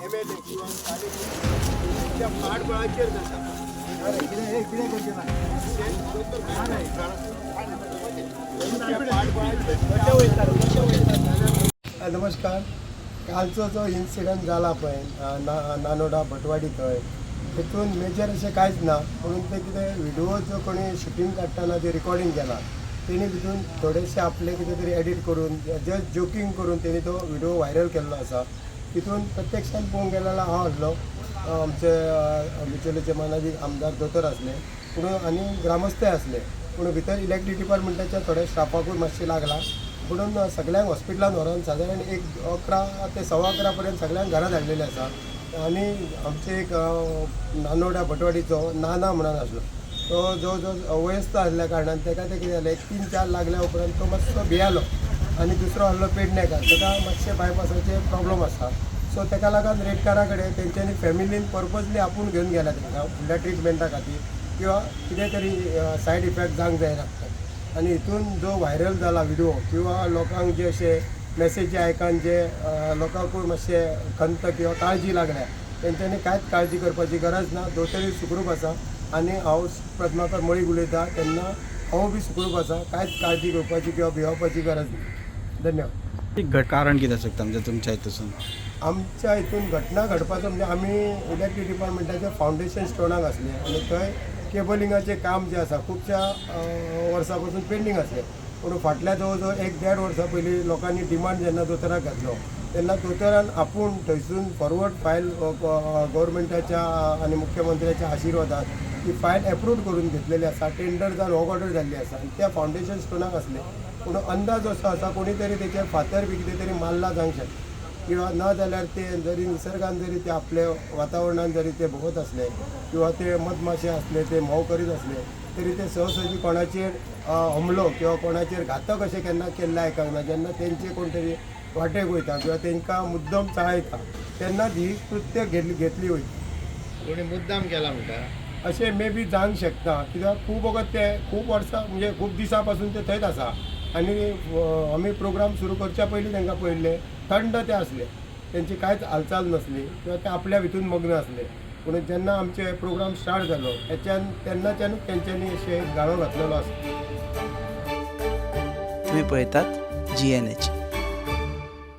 MLA किंवा स्थानीक त्यांच्या पाठबळाचेर जाता. त्यांच्या पाठबळाचेर नमस्कार. कालचो जो इन्सिडंट जाला पळय ना नानोडा भटवाडी थंय, तितून मेजर अशें कांयच ना. पूण ते कितें व्हिडिओ जो कोणी शुटींग काडटना जे रिकॉर्डिंग केला, तेणी भितून थोडेशे आपले कितें तरी एडिट करून, जस्ट जोकींग करून तेणी तो व्हिडिओ व्हायरल केल्लो आसा. तितून प्रत्यक्षान पळोवंक गेल्यार हांव आसलो, आमचे बिचोलेचे मानादीक आमदार दोतोर आसले पूण आनी ग्रामस्थय आसले. पूण भितर इलेक्ट्रीक डिपार्टमेंटाच्या थोड्या स्टाफाकूय मातशें लागलां. म्हणून सगळ्यांक हॉस्पिटलान व्हरोन सादारण एक 11 ते 11:15 पर्यंत सगळ्यांक घरा धाडलेले आसा. आनी आमचे एक नानोडा भटवाडीचो नाना म्हणून आसलो, तो जो जो वयस्थ आसल्या कारणान ताका तें कितें जालें, एक तीन चार लागल्या उपरांत तो मातसो भियालो. आनी दुसरो आहलो पेडणेकार, ताका मातशें बायपासाचे प्रॉब्लम आसा. सो ताका लागून रेडकारा कडेन तेंच्यांनी फॅमिलीन पर्पजली आपूण घेवन गेला तांकां फुडल्या ट्रिटमेंटा खातीर किंवा कितें तरी सायड इफेक्ट जावंक जायना. आनी हितून जो व्हायरल जाला व्हिडिओ किंवा लोकांक जे अशे मेसेजी आयकान जे लोकांकूय मातशे खंत किंवा काळजी लागल्या, तेंच्यांनी कांयच काळजी करपाची गरज ना. दोतोरूय सुखरूप आसा आनी हांव पद्माकर मळीक उलयतां तेन्ना हांव बी सुखरूप आसा. कांयच काळजी घेवपाची किंवा भियोवपाची गरज ना. धन्यवाद. कारण कितें आसता म्हणजे तुमच्या हितून? आमच्या हितून घटना घडपाचो म्हणजे आमी इलेक्ट्रीक डिपार्टमेंटाच्या फावंडेशन स्टोनाक आसले आनी थंय केबलिंगाचें काम जें आसा खुबश्या वर्सां पासून पेंडींग आसलें. पूण फाटल्या जवळ जवळ एक देड वर्सां पयलीं लोकांनी डिमांड जेन्ना दोतोराक घातलो तेन्ना दोतोरान आपूण थंयसून फॉरवर्ड फायल गव्हर्मेंटाच्या आनी मुख्यमंत्र्याच्या आशिर्वादान ती फायल एप्रूव करून घेतलेली आसा. टेंडर जावन वर्क ऑर्डर जाल्ली आसा आनी त्या फावंडेशन स्टोनाक आसले. पूण अंदाज असो आसा, कोणी तरी तेचेर फातर बी कितें तरी मारला जावंक शकता किंवा ना जाल्यार ते जरी निसर्गान जरी ते आपले वातावरणान जरी ते भोंवत आसले किंवा ते मधमाशे आसले, ते म्होंव करीत आसले तरी ते सहसजी कोणाचेर हमलो किंवा कोणाचेर घातक अशें केन्ना केल्लें आयकना. ना जेन्ना तेंचे कोण तरी वाटेक वयता किंवा तेंकां मुद्दम चाळयता तेन्नाच ही कृत्य घेतली वयता. कोणी मुद्दाम केला म्हणटा? अशें मे बी जावंक शकता, कित्याक खूब वखत ते खूब वर्सां म्हणजे खूब दिसां पासून ते थंयच आसा. आनी आमी प्रोग्राम सुरू करच्या पयलीं तांकां पळयल्ले, थंड ते आसले, तेंची कांयच हालचाल नासली किंवा ते आपल्या भितून मग्न आसले. पूण जेन्ना आमचे प्रोग्राम स्टार्ट जालो तेच्यान तेन्नाच्यानूच तेंच्यांनी अशें गाळो घातलेलो आसा. तुम्ही पळयतात जीएनएच.